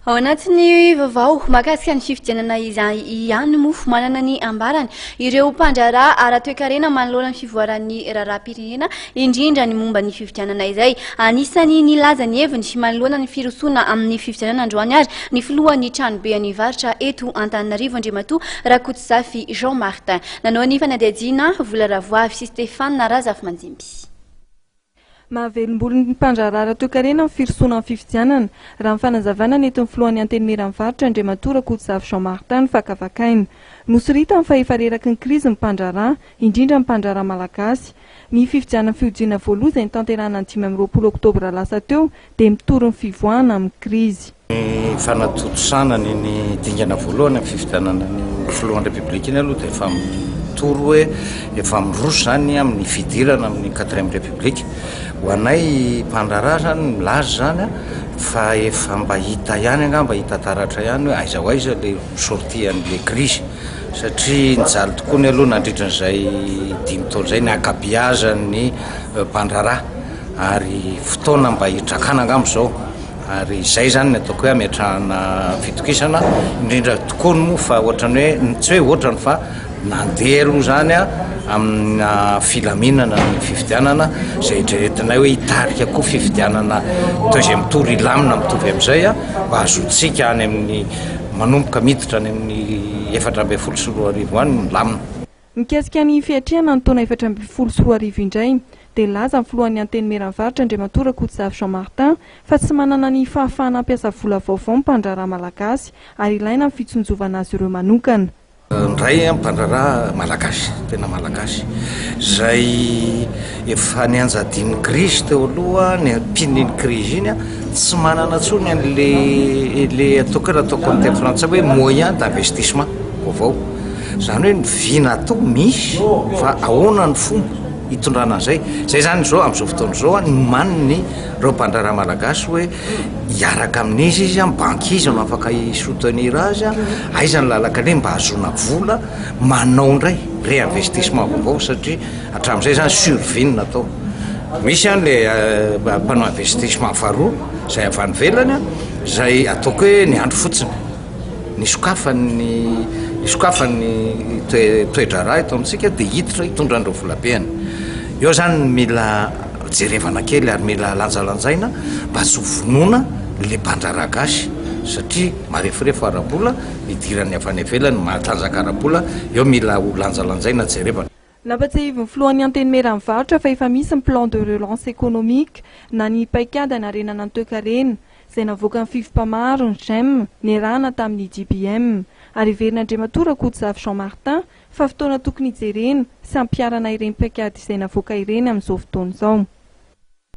Ao anatin'ny vaovao mahakasika ny fifidianana izay ihany moa manana ny ambarany ireo mpandraharaha ara-toekarena manoloana ny fivoaran'ny raharaham-pirenena, indrindra ny momba ny fifidianana izay. Anisan'ny nilaza ny heviny manoloana ny firosoana amin'ny fifidianana androany ary ny filohan'ny tranoben'ny varotra eto Antananarivo Andriamatoa Rakotozafy Jean Martin. Nanao ny fanadihadiana Vola Ravoavy sy Stéphane Razafimanjimby. Mahavelom-bolo ny mpandraharaha ara-toekarena ny firosoana amin'ny fifidianana, raha ny fanazavana nentin'ny filohan'ny Antenimieran'ny varotra Andriamatoa Rakotozafy Jean Martin no fakafakaina. Nosoritany fa efa reraky ny krizy ny mpandraharaha, indrindra ny mpandraharaha malagasy. Ny fifidianana fihodinana voaloha izay notanterahina ny 25 oktobra lasa teo dia mitory ny fivoahana amin'ny krizy. Ny fanatontosana an'iny dingana voalohany amin'ny fifidianana ny filohan'ny Repoblika iny aloha dia efa mitory hoe efa miroso izany amin'ny fidirana amin'ny quatrième République. Ho anay mpandraharaha izany milaza izany fa efa mba hita ihany angamba, hita taratra ihany hoe aiza ho aiza ilay sortie an'ilay crise satria nijaly tokoa ny aloha nandritra an'izay dimy taona izay ny ankabeazan'ny mpandraharaha ary fotoana mba hidrakana angamba izao. Ary izay izany ny ataoko hoe ametrahana fitokisana, indrindra tokoa moa fa ohatran'ny hoe, tsy hoe ohatrany fa nandeha aloha izany amina filaminana ny fifidianana, izay eritreretinay hoe hitarika koa fifidianana deuxième tour hilamina mitovy amin'izay mba hahazoantsika any amin'ny manomboka miditra any amin'ny 2014 any milamina. Mikasika ny fiatrehana ny taona 2014 indray dia nilaza ny filohan'ny Antenimieran'ny varotra Andriamatoa Rakotozafy Jean Martin fa tsy manana ny fahafahana hampiasa vola vaovao ny mpandraharaha malagasy ary ilaina ny fitsinjovana azy ireo manokana. Indray mpandraharaha malagasy, tena malagasy, izay efa nianjadian'ny krizy teo aloha, nampian'iny krizy iny, tsy manana intsony an'ilay ilay ataoko hoe raha ataoko amin'ny teny frantsay hoe moyen d'investissement vaovao. Izany hoe ny vina atao misy fa ahoana ny fomba hitondrana an'izay. Izay izany izao amin'izao fotoana izao nomaniny ireo mpandraharaha malagasy hoe hiaraka amin'iza izy, banky iza no afaka hi-soutenir azy, aiza ny lalan-kaleha mba hahazoana vola manao indray réinvestissement vaovao satria hatramin'izay izany survie no natao. Misy an le mpanao investissement faharoa izay avy any ivelany izay ataoko hoe niandry fotsiny. Nisokafan'ny nisokafan'ny toe toe-draharaha eto amintsika dia hiditra hitondra an'ireo volabeany. Eo izany no mila jerevana kely ary mila lanjalanjaina mba tsy ho vonoina ilay mpandraharaha gasy satria mareforefo ara-bola, idiran'ny avy any ivelany matanjaka ara-bola, eo mila ho lanjalanjaina jerevana. Nampatsiahivin'ny filohan'ny Antenimieran'ny varotra fa efa misy ny plan de relance économique na ny paikady hanarenana ny toekarena, izay navoakan'ny Fivmpamaro, ny Gem, niarahana tamin'ny JBM. Ary heverin'Andriamatoa Rakotozafy Jean Martin fa fotoana tokony hijerena sy hampiharana ireny paikady izay navoaka ireny amin'izao fotoana izao.